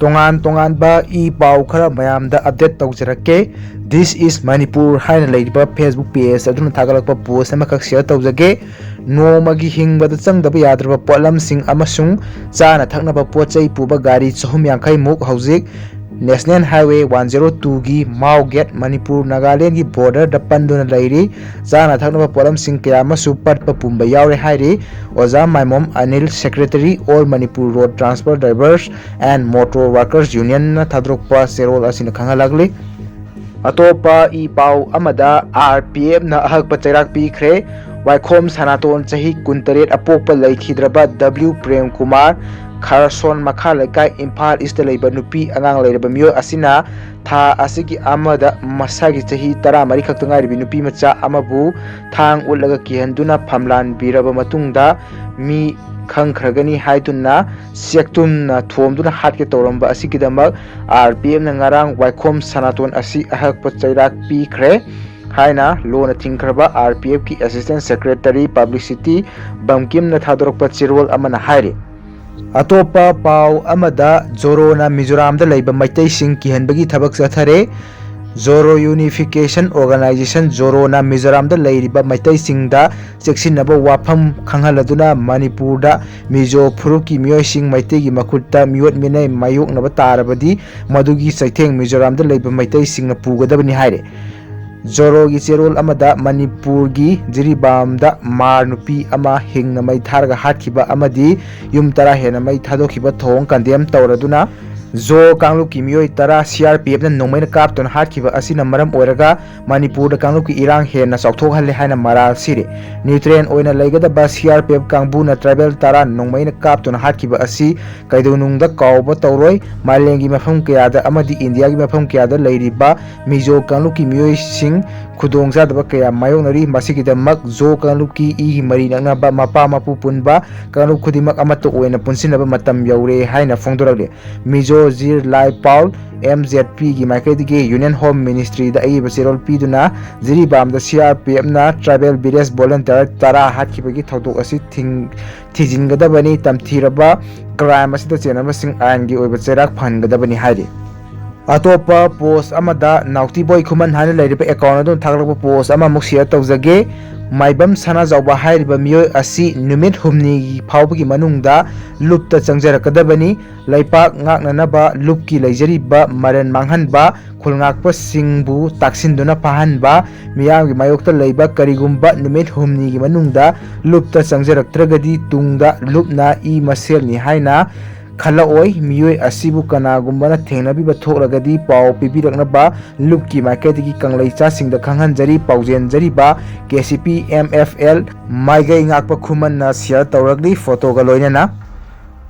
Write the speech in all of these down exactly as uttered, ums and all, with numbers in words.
ꯇꯣꯉꯥꯟ ꯇꯣꯉꯥꯟꯕ ꯏ ꯄꯥꯎ ꯈꯔ ꯃꯌꯥꯝꯗ update ꯇꯧꯖꯔꯛꯀꯦ꯫ This is Manipur ꯍꯥꯏꯅ ꯂꯩꯔꯤꯕ Facebook page ꯑꯗꯨꯅ ꯊꯥꯒꯠꯂꯛꯄ post ꯑꯃꯈꯛ share ꯇꯧꯖꯒꯦ꯫ ꯅꯣꯡꯃꯒꯤ ꯍꯤꯡꯕꯗ ꯆꯪꯗꯕ ꯌꯥꯗ꯭ꯔꯕ ꯄꯣꯠꯂꯝꯁꯤꯡ ꯑꯃꯁꯨꯡ ꯆꯥꯅ ꯊꯛꯅꯕ ꯄꯣꯠ ꯆꯩ ꯄꯨꯕ ꯒꯥꯔꯤ ꯆꯍꯨꯝ ꯌꯥꯡꯈꯩ ꯃꯨꯛ ꯍꯧꯖꯤꯛ National Highway one zero two ꯒꯤ ꯃꯥꯎ ꯒꯦꯠ, ꯃꯅꯤꯄꯨꯔ ꯅꯥꯒꯥꯂꯦꯟꯒꯤ border ꯗ ꯄꯟꯗꯨꯅ ꯂꯩꯔꯤ꯫ ꯆꯥꯅ ꯊꯛꯅꯕ ꯄꯣꯠꯂꯝꯁꯤꯡ ꯀꯌꯥ ꯑꯃꯁꯨ ꯄꯠꯄ ꯄꯨꯝꯕ ꯌꯥꯎꯔꯦ ꯍꯥꯏꯔꯤ꯫ ꯑꯣꯖꯥ ꯃꯥꯏꯃꯣꯝ Anil, Secretary, All Manipur Road Transport Drivers and Motor Workers Union ꯅ ꯊꯥꯗꯣꯔꯛꯄ ꯆꯦꯔꯣꯜ ꯑꯁꯤꯅ ꯈꯪꯍꯜꯂꯛꯂꯤ꯫ ꯑꯇꯣꯞꯄ ꯏ ꯄꯥꯎ ꯑꯃꯗ, R P F ꯅ ꯑꯍꯛꯄ ꯆꯩꯔꯥꯛ ꯄꯤꯈ꯭ꯔꯦ꯫ ꯋꯥꯏꯈꯣꯝ ꯁꯅꯥꯇꯣꯟ, ꯆꯍꯤ ꯀꯨꯟꯇꯔꯦꯠ, ꯑꯄꯣꯛꯄ ꯂꯩꯈꯤꯗ꯭ꯔꯕ W ꯄ꯭ꯔꯦꯝ ꯀꯨꯃꯥꯔ, ꯈꯔꯁꯣꯟ ꯃꯈꯥ ꯂꯩꯀꯥꯏ, ꯏꯝꯐꯥꯜ ꯏꯁꯇ ꯂꯩꯕ ꯅꯨꯄꯤ ꯑꯉꯥꯡ ꯂꯩꯔꯕ ꯃꯤꯑꯣꯏ ꯑꯁꯤꯅ ꯊꯥ ꯑꯁꯤꯒꯤ ꯑꯃꯗ ꯃꯁꯥꯒꯤ ꯆꯍꯤ ꯇꯔꯥꯃꯔꯤ ꯈꯛꯇ ꯉꯥꯏꯔꯤꯕꯤ ꯅꯨꯄꯤ ꯃꯆꯥ ꯑꯃꯕꯨ ꯊꯥꯡ ꯎꯠꯂꯒ ꯀꯤꯍꯟꯗꯨꯅ ꯐꯝꯂꯥꯟꯕꯤꯔꯕ ꯃꯇꯨꯡꯗ ꯃꯤ ꯈꯪꯈ꯭ꯔꯒꯅꯤ ꯍꯥꯏꯗꯨꯅ ꯆꯦꯛꯇꯨꯝꯅ ꯊꯣꯝꯗꯨꯅ ꯍꯥꯠꯀꯦ ꯇꯧꯔꯝꯕ ꯑꯁꯤꯒꯤꯗꯃꯛ R P F ꯅ ꯉꯔꯥꯡ ꯋꯥꯏꯈꯣꯝ ꯁꯅꯥꯇꯣꯟ ꯑꯁꯤ ꯑꯍꯛꯄ ꯆꯩꯔꯥꯛ ꯄꯤꯈ꯭ꯔꯦ ꯍꯥꯏꯅ ꯂꯣꯟꯅ ꯊꯤꯡꯈ꯭ꯔꯕ R P F ꯀꯤ Assistant Secretary Publicity ꯕꯝꯀꯤꯝꯅ ꯊꯥꯗꯣꯔꯛꯄ ꯆꯦꯔꯣꯜ ꯑꯃꯅ ꯍꯥꯏꯔꯤ꯫ ꯑꯇꯣꯞꯄ ꯄꯥꯎ ꯑꯃꯗ, ꯖꯣꯔꯣꯅ ꯃꯤꯖꯣꯔꯥꯝꯗ ꯂꯩꯕ ꯃꯩꯇꯩꯁꯤꯡ ꯀꯤꯍꯟꯕꯒꯤ ꯊꯕꯛ ꯆꯠꯊꯔꯦ꯫ ꯖꯣꯔꯣ Unification Organization, ꯖꯣꯔꯣꯅ ꯃꯤꯖꯣꯔꯥꯝꯗ ꯂꯩꯔꯤꯕ ꯃꯩꯇꯩꯁꯤꯡꯗ ꯆꯦꯛꯁꯤꯟꯅꯕ ꯋꯥꯐꯝ ꯈꯪꯍꯜꯂꯗꯨꯅ ꯃꯅꯤꯄꯨꯔꯗ ꯃꯤꯖꯣ ꯐꯨꯔꯨꯞꯀꯤ ꯃꯤꯑꯣꯏꯁꯤꯡ ꯃꯩꯇꯩꯒꯤ ꯃꯈꯨꯠꯇ ꯃꯤꯑꯣꯠ ꯃꯤꯅꯩ ꯃꯥꯌꯣꯛꯅꯕ ꯇꯥꯔꯕꯗꯤ ꯃꯗꯨꯒꯤ ꯆꯩꯊꯦꯡ ꯃꯤꯖꯣꯔꯥꯝꯗ ꯂꯩꯕ ꯃꯩꯇꯩꯁꯤꯡꯅ ꯄꯨꯒꯗꯕꯅꯤ ꯍꯥꯏꯔꯦ꯫ ꯖꯣꯔꯣꯒꯤ ꯆꯦꯔꯣꯜ ꯑꯃꯗ, ꯃꯅꯤꯄꯨꯔꯒꯤ ꯖꯤꯔꯤꯕꯥꯝꯗ ꯃꯥꯔ ꯅꯨꯄꯤ ꯑꯃ ꯍꯤꯡꯅ ꯃꯩ ꯊꯥꯔꯒ ꯍꯥꯠꯈꯤꯕ ꯑꯃꯗꯤ ꯌꯨꯝ ꯇꯔꯥ ꯍꯦꯟꯅ ꯃꯩ ꯊꯥꯗꯣꯛꯈꯤꯕ ꯊꯧꯑꯣꯡ condemn ꯇꯧꯔꯗꯨꯅ, ꯖꯣ ꯀꯥꯡꯂꯨꯞꯀꯤ ꯃꯤꯑꯣꯏ ꯇꯔꯥ C R P F ꯅ ꯅꯣꯡꯃꯩꯅ ꯀꯥꯞꯇꯨꯅ ꯍꯥꯠꯈꯤꯕ ꯑꯁꯤꯅ ꯃꯔꯝ ꯑꯣꯏꯔꯒ ꯃꯅꯤꯄꯨꯔꯗ ꯀꯥꯡꯂꯨꯞꯀꯤ ꯏꯔꯥꯡ ꯍꯦꯟꯅ ꯆꯥꯎꯊꯣꯛꯍꯜꯂꯦ ꯍꯥꯏꯅ ꯃꯔꯥꯜ ꯁꯤꯔꯦ꯫ Neutral ꯑꯣꯏꯅ ꯂꯩꯒꯗꯕ C R P F ꯀꯥꯡꯕꯨꯅ tribal ꯇꯔꯥ ꯅꯣꯡꯃꯩꯅ ꯀꯥꯞꯇꯨꯅ ꯍꯥꯠꯈꯤꯕ ꯑꯁꯤ ꯀꯩꯗꯧꯅꯨꯡꯗ ꯀꯥꯎꯕ ꯇꯧꯔꯣꯏ꯫ ꯃꯥꯂꯦꯝꯒꯤ ꯃꯐꯝ ꯀꯌꯥꯗ ꯑꯃꯗꯤ ꯏꯟꯗꯤꯌꯥꯒꯤ ꯃꯐꯝ ꯀꯌꯥꯗ ꯂꯩꯔꯤꯕ ꯃꯤꯖꯣ ꯀꯥꯡꯂꯨꯞꯀꯤ ꯃꯤꯑꯣꯏꯁꯤꯡ ꯈꯨꯗꯣꯡꯆꯥꯗꯕ ꯀꯌꯥ ꯃꯥꯌꯣꯛꯅꯔꯤ꯫ ꯃꯁꯤꯒꯤꯗꯃꯛ ꯖꯣ ꯀꯥꯡꯂꯨꯞꯀꯤ ꯏꯒꯤ ꯃꯔꯤ ꯅꯛꯅꯕ ꯃꯄꯥ ꯃꯄꯨ ꯄꯨꯟꯕ ꯀꯥꯡꯂꯨꯞ ꯈꯨꯗꯤꯡꯃꯛ ꯑꯃꯠꯇ ꯑꯣꯏꯅ ꯄꯨꯟꯁꯤꯟꯅꯕ ꯃꯇꯝ ꯌꯧꯔꯦ ꯍꯥꯏꯅ ꯐꯣꯡꯗꯣꯔꯛꯂꯤ꯫ ꯃꯤꯖꯣ ꯖꯤꯔ ꯂꯥꯏ ꯄꯥꯎꯜ, ꯑꯦꯝ ꯖꯦꯠ ꯄꯤꯒꯤ ꯃꯥꯏꯀꯩꯗꯒꯤ Union Home Ministryꯗ ꯑꯏꯕ ꯆꯦꯔꯣꯜ ꯄꯤꯗꯨꯅ ꯖꯤꯔꯤꯕꯥꯝꯗ ꯁꯤ ꯑꯥꯔ ꯄꯤ ꯑꯦꯐꯅ tribal village volunteer ꯇꯔꯥ ꯍꯥꯠꯈꯤꯕꯒꯤ ꯊꯧꯗꯣꯛ ꯑꯁꯤ ꯊꯤꯡ-, ꯊꯤꯖꯤꯟꯒꯗꯕꯅꯤ, ꯇꯝꯊꯤꯔꯕ crime ꯑꯁꯤꯗ ꯆꯦꯟꯅꯕꯁꯤꯡ ꯑꯥꯏꯟꯒꯤ ꯑꯣꯏꯕ ꯆꯩꯔꯥꯛ ꯐꯪꯍꯟꯒꯗꯕꯅꯤ ꯍꯥꯏꯔꯤ꯫ ꯑꯇꯣꯞꯄ post ꯑꯃꯗ ꯅꯥꯎꯇꯤꯕꯣꯏ ꯈꯨꯃꯟ ꯍꯥꯏꯅ ꯂꯩꯔꯤꯕ account ꯑꯗꯨꯅ ꯊꯥꯒꯠꯂꯛꯄ post ꯑꯃꯃꯨꯛ share ꯇꯧꯖꯒꯦ꯫ ꯃꯥꯏꯕꯝ ꯁꯅꯥꯖꯥꯎꯕ ꯍꯥꯏꯔꯤꯕ ꯃꯤꯑꯣꯏ ꯑꯁꯤ ꯅꯨꯃꯤꯠ ꯍꯨꯝꯅꯤꯒꯤ ꯐꯥꯎꯕꯒꯤ ꯃꯅꯨꯡꯗ ꯂꯨꯞꯇ ꯆꯪꯖꯔꯛꯀꯗꯕꯅꯤ꯫ ꯂꯩꯄꯥꯛ ꯉꯥꯛꯅꯅꯕ ꯂꯨꯞꯀꯤ ꯂꯩꯖꯔꯤꯕ ꯃꯔꯟ ꯃꯥꯡꯍꯟꯕ, ꯈꯨꯜꯉꯥꯛꯄꯁꯤꯡꯕꯨ ꯇꯥꯛꯁꯤꯟꯗꯨꯅ ꯐꯥꯍꯟꯕ, ꯃꯤꯌꯥꯝꯒꯤ ꯃꯥꯌꯣꯛꯇ ꯂꯩꯕ ꯀꯔꯤꯒꯨꯝꯕ ꯅꯨꯃꯤꯠ ꯍꯨꯝꯅꯤꯒꯤ ꯃꯅꯨꯡꯗ ꯂꯨꯞꯇ ꯆꯪꯖꯔꯛꯇ꯭ꯔꯒꯗꯤ ꯇꯨꯡꯗ ꯂꯨꯞꯅ ꯏ ꯃꯁꯦꯜꯅꯤ ꯍꯥꯏꯅ ꯈꯜꯂꯛꯑꯣꯏ꯫ ꯃꯤꯑꯣꯏ ꯑꯁꯤꯕꯨ ꯀꯅꯥꯒꯨꯝꯕꯅ ꯊꯦꯡꯅꯕꯤꯕ ꯊꯣꯛꯂꯒꯗꯤ ꯄꯥꯎ ꯄꯤꯕꯤꯔꯛꯅꯕ ꯂꯨꯞꯀꯤ ꯃꯥꯏꯀꯩꯗꯒꯤ ꯀꯪꯂꯩꯆꯥꯁꯤꯡꯗ ꯈꯪꯍꯟꯖꯔꯤ꯫ ꯄꯥꯎꯖꯦꯟꯖꯔꯤꯕ K C P M F L ꯃꯥꯏꯒꯩ ꯉꯥꯛꯄ ꯈꯨꯃꯟꯅ share ꯇꯧꯔꯛꯂꯤ꯫ Photoꯒ ꯂꯣꯏꯅꯅ꯫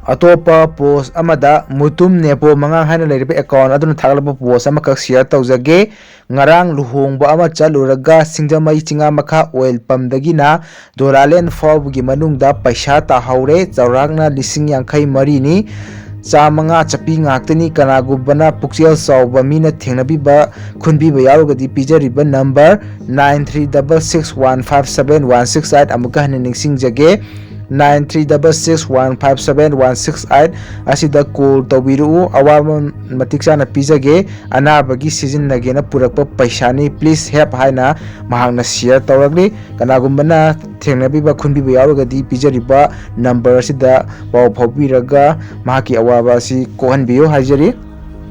ꯑꯇꯣꯞꯄ post ꯑꯃꯗ ꯃꯨꯇꯨꯝ ꯅꯦꯄꯣ ꯃꯉꯥꯡ ꯍꯥꯏꯅ ꯂꯩꯔꯤꯕ account ꯑꯗꯨꯅ ꯊꯥꯒꯠꯂꯛꯄ post ꯑꯃꯈꯛ share ꯇꯧꯖꯒꯦ꯫ ꯉꯔꯥꯡ ꯂꯨꯍꯣꯡꯕ ꯑꯃ ꯆꯠꯂꯨꯔꯒ ꯁꯤꯡꯖꯃꯩ ꯆꯤꯉꯥꯃꯈꯥ oil pumpꯗꯒꯤꯅ ꯗꯣꯂꯥꯂꯦꯟ ꯐꯥꯎꯕꯒꯤ ꯃꯅꯨꯡꯗ ꯄꯩꯁꯥ ꯇꯥꯍꯧꯔꯦ꯫ ꯆꯥꯎꯔꯥꯛꯅ ꯂꯤꯁꯤꯡ ꯌꯥꯡꯈꯩ ꯃꯔꯤꯅꯤ꯫ ꯆꯥꯃꯉꯥ ꯆꯞꯄꯤ ꯉꯥꯛꯇꯅꯤ꯫ ꯀꯅꯥꯒꯨꯝꯕꯅ ꯄꯨꯛꯆꯦꯜ ꯆꯥꯎꯕ ꯃꯤꯅ ꯊꯦꯡꯅꯕꯤꯕ, ꯈꯨꯟꯕꯤꯕ ꯌꯥꯎꯔꯒꯗꯤ ꯄꯤꯖꯔꯤꯕ number nine three double six one five seven one six eight ꯑꯃꯨꯛꯀ ꯍꯟꯅ ꯅꯤꯡꯁꯤꯡꯖꯒꯦ, nine three double six one five seven one six eight ꯑꯁꯤꯗ call ꯇꯧꯕꯤꯔꯛꯎ꯫ ꯑꯋꯥꯕ ꯃꯇꯤꯛ ꯆꯥꯅ ꯄꯤꯖꯒꯦ꯫ ꯑꯅꯥꯕꯒꯤ ꯁꯤꯖꯤꯟꯅꯒꯦꯅ ꯄꯨꯔꯛꯄ ꯄꯩꯁꯥꯅꯤ꯫ Please help ꯍꯥꯏꯅ ꯃꯍꯥꯛꯅ share ꯇꯧꯔꯛꯂꯤ꯫ ꯀꯅꯥꯒꯨꯝꯕꯅ ꯊꯦꯡꯅꯕꯤꯕ, ꯈꯨꯟꯕꯤꯕ ꯌꯥꯎꯔꯒꯗꯤ ꯄꯤꯖꯔꯤꯕ number ꯑꯁꯤꯗ ꯄꯥꯎ ꯐꯥꯎꯕꯤꯔꯒ ꯃꯍꯥꯛꯀꯤ ꯑꯋꯥꯕ ꯑꯁꯤ ꯀꯣꯛꯍꯟꯕꯤꯌꯨ ꯍꯥꯏꯖꯔꯤ꯫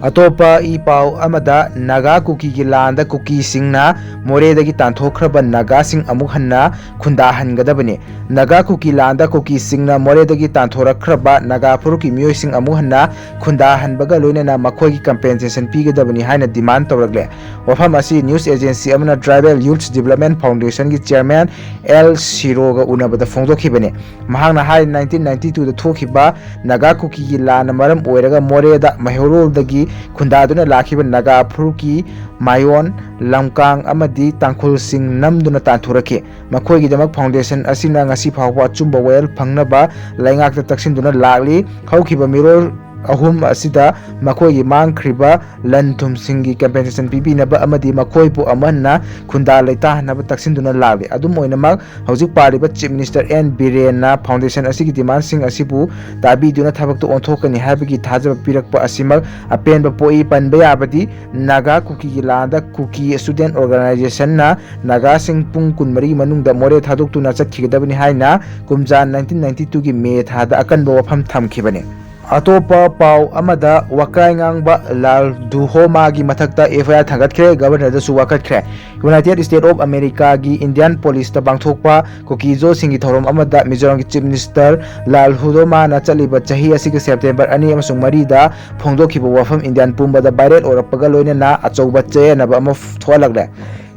ꯑꯇꯣꯞꯄ ꯏ ꯄꯥꯎ ꯑꯃꯗ ꯅꯥꯒꯥ ꯀꯨꯀꯤꯒꯤ ꯂꯥꯟꯗ ꯀꯨꯀꯤꯁꯤꯡꯅ ꯃꯣꯔꯦꯗꯒꯤ ꯇꯥꯟꯊꯣꯛꯈ꯭ꯔꯕ ꯅꯥꯒꯥꯁꯤꯡ ꯑꯃꯨꯛ ꯍꯟꯅ ꯈꯨꯟꯗꯥꯍꯟꯒꯗꯕꯅꯤ꯫ ꯅꯥꯒꯥ ꯀꯨꯀꯤ ꯂꯥꯟꯗ ꯀꯨꯀꯤꯁꯤꯡꯅ ꯃꯣꯔꯦꯗꯒꯤ ꯇꯥꯟꯊꯣꯔꯛꯈ꯭ꯔꯕ ꯅꯥꯒꯥ ꯐꯨꯔꯨꯞꯀꯤ ꯃꯤꯑꯣꯏꯁꯤꯡ ꯑꯃꯨꯛ ꯍꯟꯅ ꯈꯨꯟꯗꯥꯍꯟꯕꯒ ꯂꯣꯏꯅꯅ ꯃꯈꯣꯏꯒꯤ compensation ꯄꯤꯒꯗꯕꯅꯤ ꯍꯥꯏꯅ demand ꯇꯧꯔꯛꯂꯦ꯫ ꯋꯥꯐꯝ ꯑꯁꯤ news agency ꯑꯃꯅ Tribal Youth Development Foundationꯒꯤ chairman ꯑꯦꯜ ꯁꯤꯔꯣꯒ ꯎꯅꯕꯗ ꯐꯣꯡꯗꯣꯛꯈꯤꯕꯅꯤ꯫ ꯃꯍꯥꯛꯅ ꯍꯥꯏ, nineteen ninety twoꯗ ꯊꯣꯛꯈꯤꯕ ꯅꯥꯒꯥ ꯀꯨꯀꯤꯒꯤ ꯂꯥꯟꯅ ꯃꯔꯝ ꯑꯣꯏꯔꯒ ꯃꯣꯔꯦꯗ ꯃꯩꯍꯧꯔꯣꯜꯗꯒꯤ ꯈꯨꯟꯗꯥꯗꯨꯅ ꯂꯥꯛꯈꯤꯕ ꯅꯥꯒꯥ ꯐꯨꯔꯨꯞꯀꯤ ꯃꯥꯌꯣꯟ, ꯂꯝꯀꯥꯡ ꯑꯃꯗꯤ ꯇꯥꯡꯈꯨꯜꯁꯤꯡ ꯅꯝꯗꯨꯅ ꯇꯥꯟꯊꯣꯔꯛꯈꯤ꯫ ꯃꯈꯣꯏꯒꯤꯗꯃꯛ ꯐꯥꯎꯟꯗꯦꯁꯟ ꯑꯁꯤꯅ ꯉꯁꯤ ꯐꯥꯎꯕ ꯑꯆꯨꯝꯕ ꯋꯥꯌꯦꯜ ꯐꯪꯅꯕ ꯂꯩꯉꯥꯛꯇ ꯇꯛꯁꯤꯟꯗꯨꯅ ꯂꯥꯛꯂꯤ꯫ ꯍꯧꯈꯤꯕ ꯃꯤꯔꯣꯜ ꯑꯍꯨꯝ ꯑꯁꯤꯗ ꯃꯈꯣꯏꯒꯤ ꯃꯥꯡꯈ꯭ꯔꯤꯕ ꯂꯟ ꯊꯨꯝꯁꯤꯡꯒꯤ ꯀꯝꯄꯦꯟꯁꯦꯁꯟ ꯄꯤꯕꯤꯅꯕ ꯑꯃꯗꯤ ꯃꯈꯣꯏꯕꯨ ꯑꯃꯨꯛ ꯍꯟꯅ ꯈꯨꯟꯗꯥ ꯂꯩꯇꯥꯍꯟꯅꯕ ꯇꯛꯁꯤꯟꯗꯨꯅ ꯂꯥꯛꯂꯤ꯫ ꯑꯗꯨꯝ ꯑꯣꯏꯅꯃꯛ, ꯍꯧꯖꯤꯛ ꯄꯥꯜꯂꯤꯕ ꯆꯤꯐ ꯃꯤꯅꯤꯁꯇꯔ ꯑꯦꯟ ꯕꯤꯔꯦꯟꯅ ꯐꯥꯎꯟꯗꯦꯁꯟ ꯑꯁꯤꯒꯤ ꯗꯤꯃꯥꯟꯁꯤꯡ ꯑꯁꯤꯕꯨ ꯇꯥꯕꯤꯗꯨꯅ ꯊꯕꯛꯇ ꯑꯣꯟꯊꯣꯛꯀꯅꯤ ꯍꯥꯏꯕꯒꯤ ꯊꯥꯖꯕ ꯄꯤꯔꯛꯄ ꯑꯁꯤꯃꯛ ꯑꯄꯦꯟꯕ ꯄꯣꯛꯏ꯫ ꯄꯟꯕ ꯌꯥꯕꯗꯤ, ꯅꯥꯒꯥ ꯀꯨꯀꯤꯒꯤ ꯂꯥꯟꯗ ꯀꯨꯀꯤ ꯁ꯭ꯇꯨꯗꯦꯟꯠ ꯑꯣꯔꯒꯅꯥꯏꯖꯦꯁꯟꯅ ꯅꯥꯒꯥꯁꯤꯡ ꯄꯨꯡ ꯀꯨꯟꯃꯔꯤ ꯃꯅꯨꯡꯗ ꯃꯣꯔꯦ ꯊꯥꯗꯣꯛꯇꯨꯅ ꯆꯠꯈꯤꯒꯗꯕꯅꯤ ꯍꯥꯏꯅ ꯀꯨꯝꯖꯥ ꯅꯥꯏꯟꯇꯤꯟ ꯅꯥꯏꯟꯇꯤ ꯇꯨꯒꯤ ꯃꯦ ꯊꯥꯗ ꯑꯀꯟꯕ ꯋꯥꯐꯝ ꯊꯝꯈꯤꯕꯅꯤ꯫ ꯑꯇꯣꯞꯄ ꯄꯥꯎ ꯑꯃꯗ, ꯋꯥꯀꯥꯏ ꯉꯥꯡꯕ ꯂꯥꯜ ꯗꯨꯍꯣꯃꯥꯒꯤ ꯃꯊꯛꯇ ꯑꯦꯐ ꯑꯥꯏ ꯑꯥꯔ ꯊꯥꯡꯒꯠꯈ꯭ꯔꯦ, ꯒꯕꯔꯅꯔꯗꯁꯨ ꯋꯥꯀꯠꯈ꯭ꯔꯦ꯫ ꯌꯨꯅꯥꯏꯇꯦꯗ ꯁ꯭ꯇꯦꯠ ꯑꯣꯐ ꯑꯃꯦꯔꯤꯀꯥꯒꯤ ꯏꯟꯗꯤꯌꯥꯟ ꯄꯨꯂꯤꯁꯇ ꯄꯥꯡꯊꯣꯛꯄ ꯀꯨꯀꯤ ꯖꯣꯁꯤꯡꯒꯤ ꯊꯧꯔꯝ ꯑꯃꯗ ꯃꯤꯖꯣꯔꯥꯝꯒꯤ ꯆꯤꯐ ꯃꯤꯅꯤꯁꯇꯔ ꯂꯥꯜ ꯍꯨꯗꯣꯃꯥꯅ ꯆꯠꯂꯤꯕ ꯆꯍꯤ ꯑꯁꯤꯒꯤ ꯁꯦꯞꯇꯦꯝꯕꯔ ꯑꯅꯤ ꯑꯃꯁꯨꯡ ꯃꯔꯤꯗ ꯐꯣꯡꯗꯣꯛꯈꯤꯕ ꯋꯥꯐꯝ ꯏꯟꯗꯤꯌꯥꯟ ꯄꯨꯝꯕꯗ ꯚꯥꯏꯔꯦꯜ ꯑꯣꯏꯔꯛꯄꯒ ꯂꯣꯏꯅꯅ ꯑꯆꯧꯕ ꯆꯌꯦꯠꯅꯕ ꯑꯃ ꯊꯣꯛꯍꯜꯂꯛꯂꯦ꯫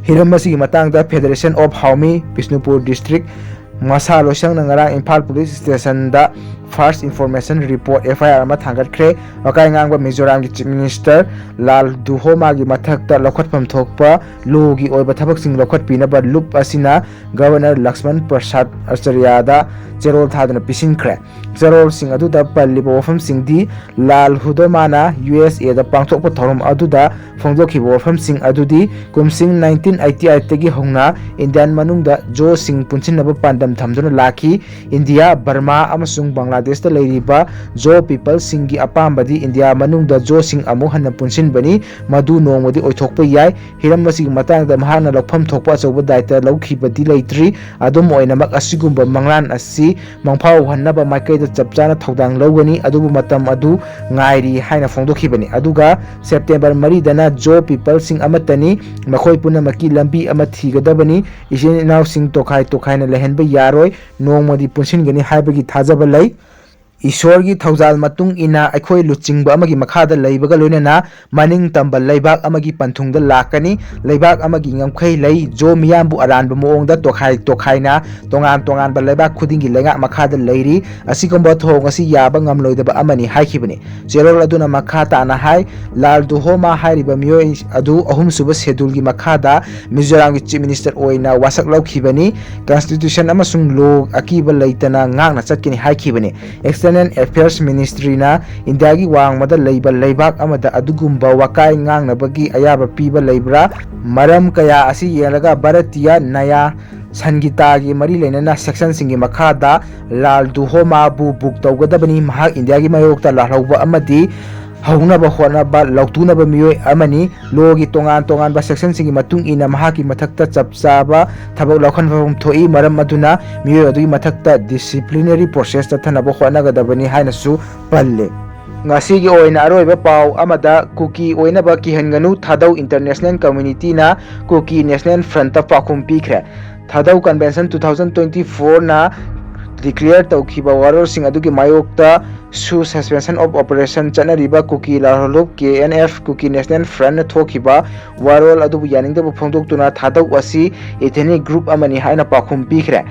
ꯍꯤꯔꯝ ꯑꯁꯤꯒꯤ ꯃꯇꯥꯡꯗ ꯐꯦꯗꯔꯦꯁꯟ ꯑꯣꯐ ꯍꯥꯎꯃꯤ ꯕꯤꯁꯅꯨꯄꯨꯔ ꯗꯤꯁꯇ꯭ꯔꯤꯛ ꯃꯁꯥ ꯂꯣꯏꯁꯪꯅ ꯉꯔꯥꯡ ꯏꯝꯐꯥꯜ ꯄꯨꯂꯤꯁ ꯁ꯭ꯇꯦꯁꯟꯗ first information report, F I R, ꯑꯃ ꯊꯥꯡꯒꯠꯈ꯭ꯔꯦ꯫ ꯋꯥꯀꯥꯏ ꯉꯥꯡꯕ ꯃꯤꯖꯣꯔꯥꯝꯒꯤ ꯆꯤꯐ ꯃꯤꯅꯤꯁꯇꯔ ꯂꯥꯜ ꯗꯨꯍꯣꯃꯥꯒꯤ ꯃꯊꯛꯇ ꯂꯧꯈꯠꯐꯝ ꯊꯣꯛꯄ ꯂꯣꯒꯤ ꯑꯣꯏꯕ ꯊꯕꯛꯁꯤꯡ ꯂꯧꯈꯠꯄꯤꯅꯕ ꯂꯨꯞ ꯑꯁꯤꯅ ꯒꯕꯔꯅꯔ ꯂꯛꯁꯃꯟ ꯄ꯭ꯔꯁꯥꯗ ꯑꯆꯥꯔꯌꯥꯗ ꯆꯦꯔꯣꯜ ꯊꯥꯗꯨꯅ ꯄꯤꯁꯤꯟꯈ꯭ꯔꯦ꯫ ꯆꯦꯔꯣꯜꯁꯤꯡ ꯑꯗꯨꯗ ꯄꯜꯂꯤꯕ ꯋꯥꯐꯝꯁꯤꯡꯗꯤ, ꯂꯥꯜ ꯍꯨꯗꯣꯃꯥꯅ ꯌꯨ ꯑꯦꯁ ꯑꯦꯗ ꯄꯥꯡꯊꯣꯛꯄ ꯊꯧꯔꯝ ꯑꯗꯨꯗ ꯐꯣꯡꯗꯣꯛꯈꯤꯕ ꯋꯥꯐꯝꯁꯤꯡ ꯑꯗꯨꯗꯤ, ꯀꯨꯝꯁꯤꯡ ꯅꯥꯏꯟꯇꯤꯟ ꯑꯩꯠꯇꯤ ꯑꯩꯠꯇꯒꯤ ꯍꯧꯅ ꯏꯟꯗꯤꯌꯥꯟ ꯃꯅꯨꯡꯗ ꯖꯣꯁꯤꯡ ꯄꯨꯟꯁꯤꯟꯅꯕ ꯄꯥꯟꯗꯝ ꯊꯝꯗꯨꯅ ꯂꯥꯛꯈꯤ꯫ ꯏꯟꯗꯤꯌꯥ, ꯕꯔꯃꯥ ꯑꯃꯁꯨꯡ ꯕꯪꯒ꯭ꯂꯥꯗꯦꯁꯇ ꯂꯩꯔꯤꯕ ꯖꯣ ꯄꯤꯄꯜꯁꯤꯡꯒꯤ ꯑꯄꯥꯝꯕꯗꯤ ꯏꯟꯗꯤꯌꯥ ꯃꯅꯨꯡꯗ ꯖꯣꯁꯤꯡ ꯑꯃꯨꯛ ꯍꯟꯅ ꯄꯨꯟꯁꯤꯟꯕꯅꯤ꯫ ꯃꯗꯨ ꯅꯣꯡꯃꯗꯤ ꯑꯣꯏꯊꯣꯛꯄ ꯌꯥꯏ꯫ ꯍꯤꯔꯝ ꯑꯁꯤꯒꯤ ꯃꯇꯥꯡꯗ ꯃꯍꯥꯛꯅ ꯂꯧꯐꯝ ꯊꯣꯛꯄ ꯑꯆꯧꯕ ꯗꯥꯏꯇ ꯂꯧꯈꯤꯕꯗꯤ ꯂꯩꯇ꯭ꯔꯤ꯫ ꯑꯗꯨꯝ ꯑꯣꯏꯅꯃꯛ, ꯑꯁꯤꯒꯨꯝꯕ ꯃꯪꯂꯥꯟ ꯑꯁꯤ ꯃꯪꯐꯥꯎꯍꯟꯅꯕ ꯃꯥꯏꯀꯩꯗ ꯆꯞ ꯆꯥꯅ ꯊꯧꯗꯥꯡ ꯂꯧꯒꯅꯤ, ꯑꯗꯨꯕꯨ ꯃꯇꯝ ꯑꯗꯨ ꯉꯥꯏꯔꯤ ꯍꯥꯏꯅ ꯐꯣꯡꯗꯣꯛꯈꯤꯕꯅꯤ꯫ ꯑꯗꯨꯒ ꯁꯦꯞꯇꯦꯝꯕꯔ ꯃꯔꯤꯗꯅ ꯖꯣ ꯄꯤꯄꯜꯁꯤꯡ ꯑꯃꯠꯇꯅꯤ, ꯃꯈꯣꯏ ꯄꯨꯝꯅꯃꯛꯀꯤ ꯂꯝꯕꯤ ꯑꯃ ꯊꯤꯒꯗꯕꯅꯤ꯫ ꯏꯆꯤꯟ ꯏꯅꯥꯎꯁꯤꯡ ꯇꯣꯈꯥꯏ ꯇꯣꯈꯥꯏꯅ ꯂꯩꯍꯟꯕ ꯌꯥꯔꯣꯏ, ꯅꯣꯡꯃꯗꯤ ꯄꯨꯟꯁꯤꯟꯒꯅꯤ ꯍꯥꯏꯕꯒꯤ ꯊꯥꯖꯕ ꯂꯩ꯫ ꯏꯁꯣꯔꯒꯤ ꯊꯧꯖꯥꯜ ꯃꯇꯨꯡ ꯏꯟꯅ ꯑꯩꯈꯣꯏ ꯂꯨꯆꯤꯡꯕ ꯑꯃꯒꯤ ꯃꯈꯥꯗ ꯂꯩꯕꯒ ꯂꯣꯏꯅꯅ ꯃꯅꯤꯡ ꯇꯝꯕ ꯂꯩꯕꯥꯛ ꯑꯃꯒꯤ ꯄꯟꯊꯨꯡꯗ ꯂꯥꯛꯀꯅꯤ꯫ ꯂꯩꯕꯥꯛ ꯑꯃꯒꯤ ꯉꯝꯈꯩ ꯂꯩ꯫ ꯖꯣ ꯃꯤꯌꯥꯝꯕꯨ ꯑꯔꯥꯟꯕ ꯃꯑꯣꯡꯗ ꯇꯣꯈꯥꯏ ꯇꯣꯈꯥꯏꯅ ꯇꯣꯉꯥꯟ ꯇꯣꯉꯥꯟꯕ ꯂꯩꯕꯥꯛ ꯈꯨꯗꯤꯡꯒꯤ ꯂꯩꯉꯥꯛ ꯃꯈꯥꯗ ꯂꯩꯔꯤ꯫ ꯑꯁꯤꯒꯨꯝꯕ ꯊꯧꯑꯣꯡ ꯑꯁꯤ ꯌꯥꯕ ꯉꯝꯂꯣꯏꯗꯕ ꯑꯃꯅꯤ ꯍꯥꯏꯈꯤꯕꯅꯤ꯫ ꯆꯦꯔꯣꯜ ꯑꯗꯨꯅ ꯃꯈꯥ ꯇꯥꯅ ꯍꯥꯏ, ꯂꯥꯜ ꯗꯨꯍꯣꯃꯥ ꯍꯥꯏꯔꯤꯕ ꯃꯤꯑꯣꯏ ꯑꯗꯨ ꯑꯍꯨꯝꯁꯨꯕ ꯁꯦꯗꯨꯜꯒꯤ ꯃꯈꯥꯗ ꯃꯤꯖꯣꯔꯥꯝꯒꯤ ꯆꯤꯐ ꯃꯤꯅꯤꯁꯇꯔ ꯑꯣꯏꯅ ꯋꯥꯁꯛ ꯂꯧꯈꯤꯕꯅꯤ꯫ ꯀꯟꯁꯇꯤꯇ꯭ꯌꯨꯁꯟ ꯑꯃꯁꯨꯡ ꯂꯣ ꯑꯀꯤꯕ ꯂꯩꯇꯅ ꯉꯥꯛꯅ ꯆꯠꯀꯅꯤ ꯍꯥꯏꯈꯤꯕꯅꯤ꯫ ꯑꯦꯛꯁꯇꯔꯅꯦꯜ ꯑꯦꯐꯤꯌꯔꯁ ꯃꯤꯅꯤꯁꯇ꯭ꯔꯤꯅ ꯏꯟꯗꯤꯌꯥꯒꯤ ꯋꯥꯡꯃꯗ ꯂꯩꯕ ꯂꯩꯕꯥꯛ ꯑꯃꯗ ꯑꯗꯨꯒꯨꯝꯕ ꯋꯥꯀꯥꯏ ꯉꯥꯡꯅꯕꯒꯤ ꯑꯌꯥꯕ ꯄꯤꯕ ꯂꯩꯕ꯭ꯔꯥ? ꯃꯔꯝ ꯀꯌꯥ ꯑꯁꯤ ꯌꯦꯡꯂꯒ ꯚꯥꯔꯇꯤꯌꯥ ꯅꯌꯥ ꯁꯟꯒꯤꯇꯥꯒꯤ ꯃꯔꯤ ꯂꯩꯅꯅ ꯁꯦꯛꯁꯟꯁꯤꯡꯒꯤ ꯃꯈꯥꯗ ꯂꯥꯜ ꯗꯨꯍꯣꯃꯥꯕꯨ ꯕꯨꯛ ꯇꯧꯒꯗꯕꯅꯤ꯫ ꯃꯍꯥꯛ ꯏꯟꯗꯤꯌꯥꯒꯤ ꯃꯥꯌꯣꯛꯇ ꯂꯥꯜꯍꯧꯕ ꯑꯃꯗꯤ ꯍꯧꯅꯕ ꯍꯣꯠꯅꯕ ꯂꯧꯇꯨꯅꯕ ꯃꯤꯑꯣꯏ ꯑꯃꯅꯤ꯫ ꯂꯣꯒꯤ ꯇꯣꯉꯥꯟ ꯇꯣꯉꯥꯟꯕ ꯁꯦꯛꯁꯟꯁꯤꯡꯒꯤ ꯃꯇꯨꯡ ꯏꯟꯅ ꯃꯍꯥꯛꯀꯤ ꯃꯊꯛꯇ ꯆꯞ ꯆꯥꯕ ꯊꯕꯛ ꯂꯧꯈꯠꯐꯝ ꯊꯣꯛꯏ꯫ ꯃꯔꯝ ꯑꯗꯨꯅ ꯃꯤꯑꯣꯏ ꯑꯗꯨꯒꯤ ꯃꯊꯛꯇ ꯗꯤꯁꯤꯄ꯭ꯂꯤꯅꯔꯤ ꯄ꯭ꯔꯣꯁꯦꯁ ꯆꯠꯊꯅꯕ ꯍꯣꯠꯅꯒꯗꯕꯅꯤ ꯍꯥꯏꯅꯁꯨ ꯄꯜꯂꯤ꯫ ꯉꯁꯤꯒꯤ ꯑꯣꯏꯅ ꯑꯔꯣꯏꯕ ꯄꯥꯎ ꯑꯃꯗ ꯀꯨꯀꯤ ꯑꯣꯏꯅꯕ ꯀꯤꯍꯟꯒꯅꯨ, ꯊꯥꯗꯧ ꯏꯟꯇꯔꯅꯦꯁꯅꯦꯜ ꯀꯝꯃ꯭ꯌꯨꯅꯤꯇꯤꯅ ꯀꯨꯀꯤ ꯅꯦꯁꯅꯦꯜ ꯐ꯭ꯔꯟꯠꯇ ꯄꯥꯎꯈꯨꯝ ꯄꯤꯈ꯭ꯔꯦ꯫ ꯊꯥꯗꯧ ꯀꯟꯚꯦꯟꯁꯟ ꯇꯨ ꯊꯥꯎꯖꯟ ꯇ꯭ꯋꯦꯟꯇꯤ ꯐꯣꯔꯅ ꯗꯤꯀ꯭ꯂꯦꯌꯔ ꯇꯧꯈꯤꯕ ꯋꯥꯔꯣꯜꯁꯤꯡ ꯑꯗꯨꯒꯤ ꯃꯥꯌꯣꯛꯇ ꯁꯨ ꯁꯁꯄꯦꯟꯁꯟ ꯑꯣꯐ ꯑꯣꯄꯔꯦꯁꯟ ꯆꯠꯅꯔꯤꯕ ꯀꯨꯀꯤ ꯂꯥꯜꯍꯧꯂꯨꯞ ꯀꯦ ꯑꯦꯟ ꯑꯦꯐ, ꯀꯨꯀꯤ ꯅꯦꯁꯅꯦꯜ ꯐ꯭ꯔꯟꯠꯅ ꯊꯣꯛꯈꯤꯕ ꯋꯥꯔꯣꯜ ꯑꯗꯨꯕꯨ ꯌꯥꯅꯤꯡꯗꯕ ꯐꯣꯡꯗꯣꯛꯇꯨꯅ ꯊꯥꯗꯧ ꯑꯁꯤ ꯏꯊꯦꯅꯤꯛ ꯒ꯭ꯔꯨꯞ ꯑꯃꯅꯤ ꯍꯥꯏꯅ ꯄꯥꯎꯈꯨꯝ ꯄꯤꯈ꯭ꯔꯦ꯫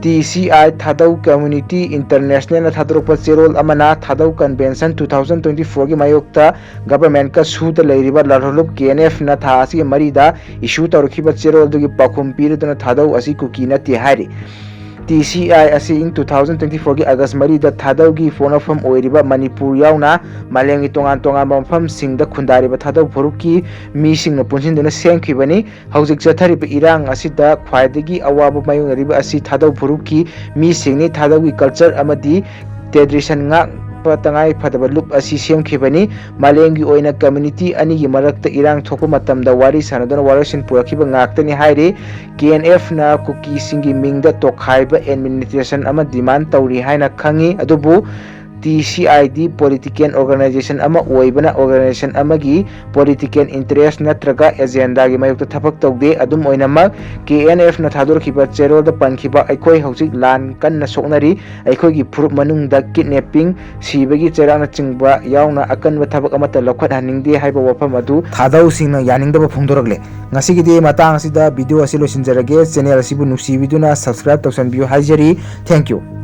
T C I Thadou community ꯏꯟꯇꯔꯅꯦꯁꯅꯦꯜꯅ ꯊꯥꯗꯣꯔꯛꯄ ꯆꯦꯔꯣꯜ ꯑꯃꯅ ꯊꯥꯗꯧ ꯀꯟꯚꯦꯟꯁꯟ ꯇꯨ ꯊꯥꯎꯖꯟ ꯇ꯭ꯋꯦꯟꯇꯤ ꯐꯣꯔꯒꯤ ꯃꯥꯌꯣꯛꯇ ꯒꯚꯔꯟꯃꯦꯟꯠꯀ ꯁꯨꯗ ꯂꯩꯔꯤꯕ ꯂꯥꯜꯍꯧꯂꯨꯞ ꯀꯦ ꯑꯦꯟ ꯑꯦꯐꯅ ꯊꯥ ꯑꯁꯤꯒꯤ ꯃꯔꯤꯗ ꯏꯁꯨ ꯇꯧꯔꯛꯈꯤꯕ ꯆꯦꯔꯣꯜ ꯑꯗꯨꯒꯤ ꯄꯥꯎꯈꯨꯝ ꯄꯤꯔꯗꯨꯅ ꯊꯥꯗꯧ ꯑꯁꯤ ꯀꯨꯀꯤ ꯅꯠꯇꯦ ꯍꯥꯏꯔꯤ꯫ ꯇꯤ ꯁꯤ ꯑꯥꯏ ꯑꯁꯤ ꯏꯪ ꯇꯨ ꯊꯥꯎꯖꯟ ꯇ꯭ꯋꯦꯟꯇꯤ ꯐꯣꯔꯒꯤ ꯑꯥꯒꯁ ꯃꯔꯤꯗ ꯊꯥꯗꯧꯒꯤ ꯄꯣꯛꯅꯐꯝ ꯑꯣꯏꯔꯤꯕ ꯃꯅꯤꯄꯨꯔ ꯌꯥꯎꯅ ꯃꯥꯂꯦꯝꯒꯤ ꯇꯣꯉꯥꯟ ꯇꯣꯉꯥꯟꯕ ꯃꯐꯝꯁꯤꯡꯗ ꯈꯨꯟꯗꯥꯔꯤꯕ ꯊꯥꯗꯧ ꯐꯨꯔꯨꯞꯀꯤ ꯃꯤꯁꯤꯡꯅ ꯄꯨꯟꯁꯤꯟꯗꯨꯅ ꯁꯦꯝꯈꯤꯕꯅꯤ꯫ ꯍꯧꯖꯤꯛ ꯆꯠꯊꯔꯤꯕ ꯏꯔꯥꯡ ꯑꯁꯤꯗ ꯈ꯭ꯋꯥꯏꯗꯒꯤ ꯑꯋꯥꯕ ꯃꯥꯌꯣꯛꯅꯔꯤꯕ ꯑꯁꯤ ꯊꯥꯗꯧ ꯐꯨꯔꯨꯞꯀꯤ ꯃꯤꯁꯤꯡꯅꯤ꯫ ꯊꯥꯗꯧꯒꯤ ꯀꯜꯆꯔ ꯑꯃꯗꯤ ꯇ꯭ꯔꯦꯗꯤꯁꯟ ꯉꯥꯛꯄ ꯇꯉꯥꯏ ꯐꯗꯕ ꯂꯨꯞ ꯑꯁꯤ ꯁꯦꯝꯈꯤꯕꯅꯤ꯫ ꯃꯥꯂꯦꯝꯒꯤ ꯑꯣꯏꯅ ꯀꯝꯃ꯭ꯌꯨꯅꯤꯇꯤ ꯑꯅꯤꯒꯤ ꯃꯔꯛꯇ ꯏꯔꯥꯡ ꯊꯣꯛꯄ ꯃꯇꯝꯗ ꯋꯥꯔꯤ ꯁꯥꯟꯅꯗꯨꯅ ꯋꯥꯔꯣꯏꯁꯤꯟ ꯄꯨꯔꯛꯈꯤꯕ ꯉꯥꯛꯇꯅꯤ ꯍꯥꯏꯔꯤ꯫ ꯀꯦ ꯑꯦꯟ ꯑꯦꯐꯅ ꯀꯨꯀꯤꯁꯤꯡꯒꯤ ꯃꯤꯡꯗ ꯇꯣꯈꯥꯏꯕ ꯑꯦꯗꯃꯤꯅꯤꯁꯇ꯭ꯔꯦꯁꯟ ꯑꯃ ꯗꯤꯃꯥꯟ ꯇꯧꯔꯤ ꯍꯥꯏꯅ ꯈꯪꯉꯤ, ꯑꯗꯨꯕꯨ T C I D political organization ꯑꯃ ꯑꯣꯏꯕꯅ organization ꯑꯃꯒꯤ political interest ꯅꯠꯇ꯭ꯔꯒ agenda ꯒꯤ ꯃꯥꯌꯣꯛꯇ ꯊꯕꯛ ꯇꯧꯗꯦ꯫ ꯑꯗꯨꯝ ꯑꯣꯏꯅꯃꯛ, ꯀꯦ ꯑꯦꯟ ꯑꯦꯐ ꯅ ꯊꯥꯗꯣꯔꯛꯈꯤꯕ ꯆꯦꯔꯣꯜꯗ ꯄꯟꯈꯤꯕ "ꯑꯩꯈꯣꯏ ꯍꯧꯖꯤꯛ ꯂꯥꯟ ꯀꯟꯅ ꯁꯣꯛꯅꯔꯤ, ꯑꯩꯈꯣꯏꯒꯤ ꯐꯨꯔꯨꯞ ꯃꯅꯨꯡꯗ kidnapping, ꯁꯤꯕꯒꯤ ꯆꯩꯔꯥꯛꯅꯆꯤꯡꯕ ꯌꯥꯎꯅ ꯑꯀꯟꯕ ꯊꯕꯛ ꯑꯃꯠꯇ ꯂꯧꯈꯠꯍꯟꯅꯤꯡꯗꯦ" ꯍꯥꯏꯕ ꯋꯥꯐꯝ ꯑꯗꯨ ꯊꯥꯗꯧꯁꯤꯡꯅ ꯌꯥꯅꯤꯡꯗꯕ ꯐꯣꯡꯗꯣꯔꯛꯂꯦ꯫ ꯉꯁꯤꯒꯤꯗꯤ ꯃꯇꯥꯡ ꯑꯁꯤꯗ video ꯑꯁꯤ ꯂꯣꯏꯁꯤꯟꯖꯔꯒꯦ꯫ Channel ꯑꯁꯤꯕꯨ ꯅꯨꯡꯁꯤꯕꯤꯗꯨꯅ subscribe ꯇꯧꯁꯟꯕꯤꯌꯨ ꯍꯥꯏꯖꯔꯤ꯫ Thank you꯫